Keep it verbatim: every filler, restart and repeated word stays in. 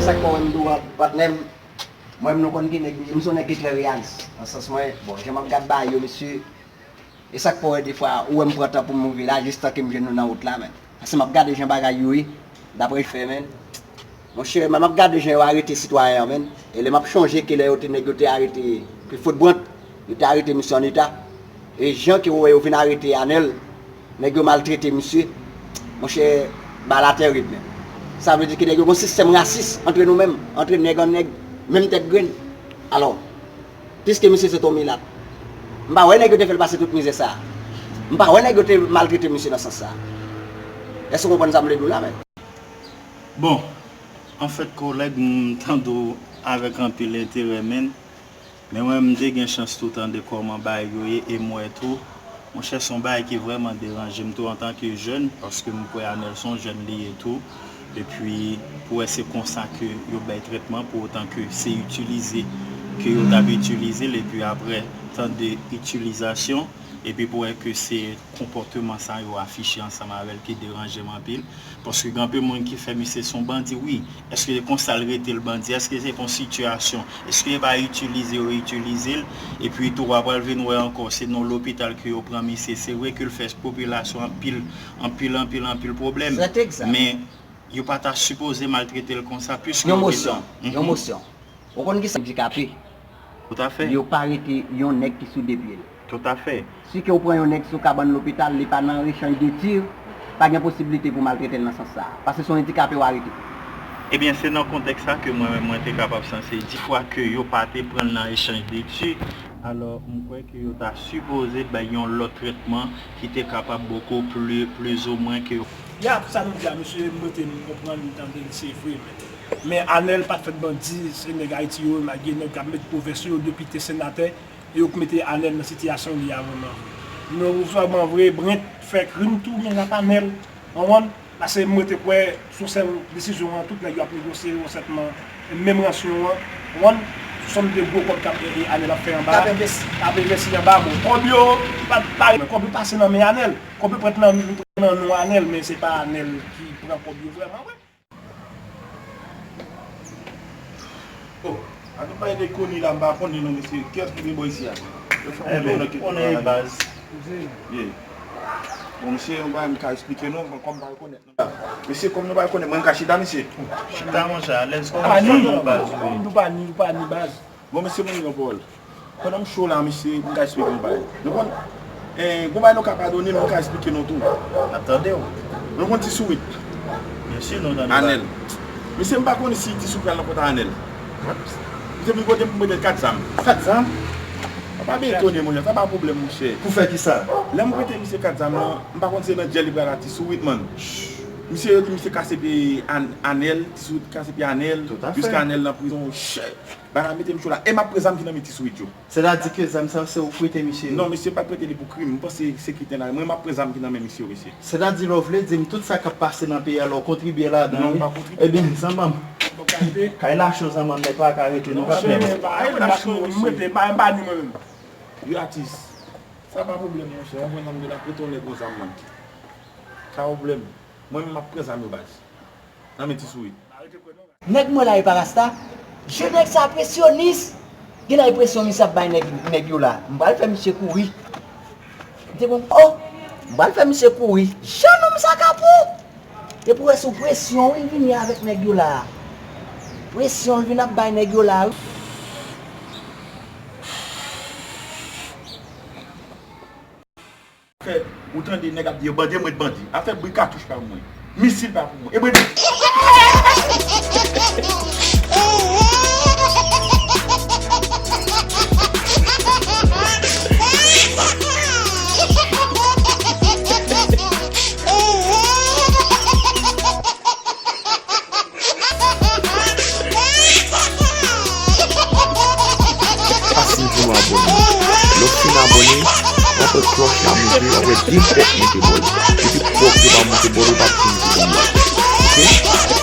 Sa k fè w menm tou, patnè m, mwen menm nou konn ki nèg m ye, m se yon nèg ki trè reyalis. Nan sans mwen, bon, jan m ap gad bagay yo, mesye, e sa k fè w wè defwa, ou wè m pran tan pou m rive la, jis tanke m jwenn nou nan wout la, men. Paske m ap gade jan bagay yo ye, daprè fè, men. Monchè, m ap gade jan yo arete sitwayen an, men. E lè m ap chonje ke lè yo te, nèg yo te arete Clifford Brandt, yo te arete misye an eta. E jan ke w wè yo vin arete Anèl, nèg yo maltrete misye. Monchè, bagay la tèrib, men. Sa vle di ke nèg yo gon sistèm rasis antre nou menm, antre nèg an nèg, menm tèt grenn. Alò, piske misye se t on milat, m pa wè nèg yo te fè l pase tout mizè sa a. M pa wè nèg yo te maltrete misye nan sans sa a. Èske w konprann sa m vle di w la, men? Bon, anfèt, kolèg, m tande w avèk anpil enterè, men, men mwen, m te gen chans tou tande kòman bagay yo ye, e m wè tou, monchè, se yon bagay ki vrèman deranje m tou antanke jèn, paske m kwè Anèl se yon jèn li ye tou, epi pou wè se konsa ke yo bay trètman, pou otan ke se itilize ke yo t ap itilize l, epi apre, tande itilizasyon, epi pou wè ke se konpòteman sa yo afiche ansanm avè l ki deranje m anpil. Paske gen anpil moun ki fè misye se yon bandi, wi. Èske se konsa l rete l bandi? Èske se pa yon sitiyasyon? Èske se pa itilize yo itilize l? Epi tou, w a pral vin wè ankò, se nan lopital ke yo pran misye. Se vre ke l fè popilasyon anpil, anpil, anpil, anpil pwoblèm. Men, yo pa ta sipoze maltrete l konsa, piske yo te nan... Yon mosyon, yon mosyon. Ou konn kisa andikape? Toutafè. Yo pa rete yon nèg ki sou de pye l. Toutafè. Si ke w pran yon nèg sou kabann lopital, li pa nan echanj de tir, pa gen posiblite pou maltrete l nan sans sa a. Paske se yon andikape w arete. Ebyen, se nan kontèks sa ke mwen menm mwen te kapab sanse di, fwa ke yo pa te pran l nan echanj de tir, alò, m kwè ke yo ta sipoze bay yon lòt trètman ki te kapab bokou pli, pli ou mwen ke... Ya, sa nou di a, mesye, m rete m konprann, m tande l, se vre, men. Men Anèl pa t fèt bandi, se nèg Ayiti yo, malgre nèg k ap met po vè sou yo depi te senatè, e yo k mete Anèl nan sitiyasyon li a vrèman vre. Men vrèman vre, Brent fè krim tou, men l ap Anèl, w konprann? Paske m rete kwè, sou sèl desizyon an, tout nèg yo ap negosye yon sètman menm ransyon an, w konprann? Sou sèl de gwo kòb k ap, e, e, Anèl ap fè anba. K ap envesti. K ap envesti anba, bon, kòb yo, pa, pa, kòb yo pase nan men Anèl. Kòb yo pran nan, nan non Anèl, men se pa Anèl ki pran kòb yo vrèman vre. Oh, a tout bagay de koni la, m pa konnen non, mesye. Kiyès ki gen bò isi a? Yo fè yon... Ebyen, konnen baz. Yeah. Bon, mesye, yon bagay m ka esplike nou, men kòm m pa rekonèt non. Mesye, kòm nou pa rekonèt, mwen m ka chita, mesye. Chita, monchè, alèz kòm... Pa ni, nou pa ni, nou pa ni baz. Bon, mesye, mwen gen yon pawòl. Pandan m cho la, mesye, m ka esplike yon bagay. Nou konn, eh, gon bagay nou ka padone, men m ka esplike nou tou. N ap tande w. Nou konn Ti Sourit? Byen si, nou tande. Anèl. Mesye, m pa konnen si Ti Sourit pral nan kont a Anèl. Misye vin kote m pou m prete l kat zam. Kat zam? Pa byen etone, monchè, sa pa pwoblèm, monchè. Pou fè kisa? Lè m prete misye kat zam nan, m pa konn si se nan djèl li pral a Ti Sourit, man. Misye, yo di misye kase pye An-, Anèl, Ti Sourit kase pye Anèl, jiska Anèl nan prizon, shit. Bagay la mete m cho la. E m ap pran zam ki nan men Ti Sourit yo. Sètadi ke zam sa yo se ou k prete misye yo? Non, mesye, m pa t prete li pou krim. M panse se kiten la. Mwen, m ap pran zam ki nan men misye yo, mesye. Sètadi lè w vle di m tout sa k ap pase nan peyi a la, w kontribye ladan, wi? Non, m pa kontribye. Ebyen, zanmi m. Kay lacho, zanmi m, men pa ka rete non, patnè m. Kay lacho, m rete, m pa, m pa ni mwen menm. Wi, atis. Sa pa pwoblèm, monchè. Yon grenn zanmi de la prete yon nèg yon zam, man. Sa pwoblèm. Mwen menm, m ap pran zam yo, baz. Nan men Ti Sourit. Nèg mwen la e pa rasta. Je nèg sa presyonis. Gen nan enpresyon misye ap bay nèg, nèg yo la. M pral fè misye kouri. M te bon, oh, m pral fè misye kouri. Jan nonm sa ka pou. Depi w wè sou presyon wi, l vini avèk nèg yo la. Presyon l vin ap bay nèg yo la wi. Fè, ou tande nèg ap di yo bandi, mwen t bandi. Afè bri katouch pa pou mwen. Misil pa pou mwen. E mwen di... Pase pou w abòne. Lè w fin abòne, w ap wè klòch la moute, w ap wè de bèt moute bò l. Depi kòk yo pa moute bò l, ou p ap fin kouri. Oke?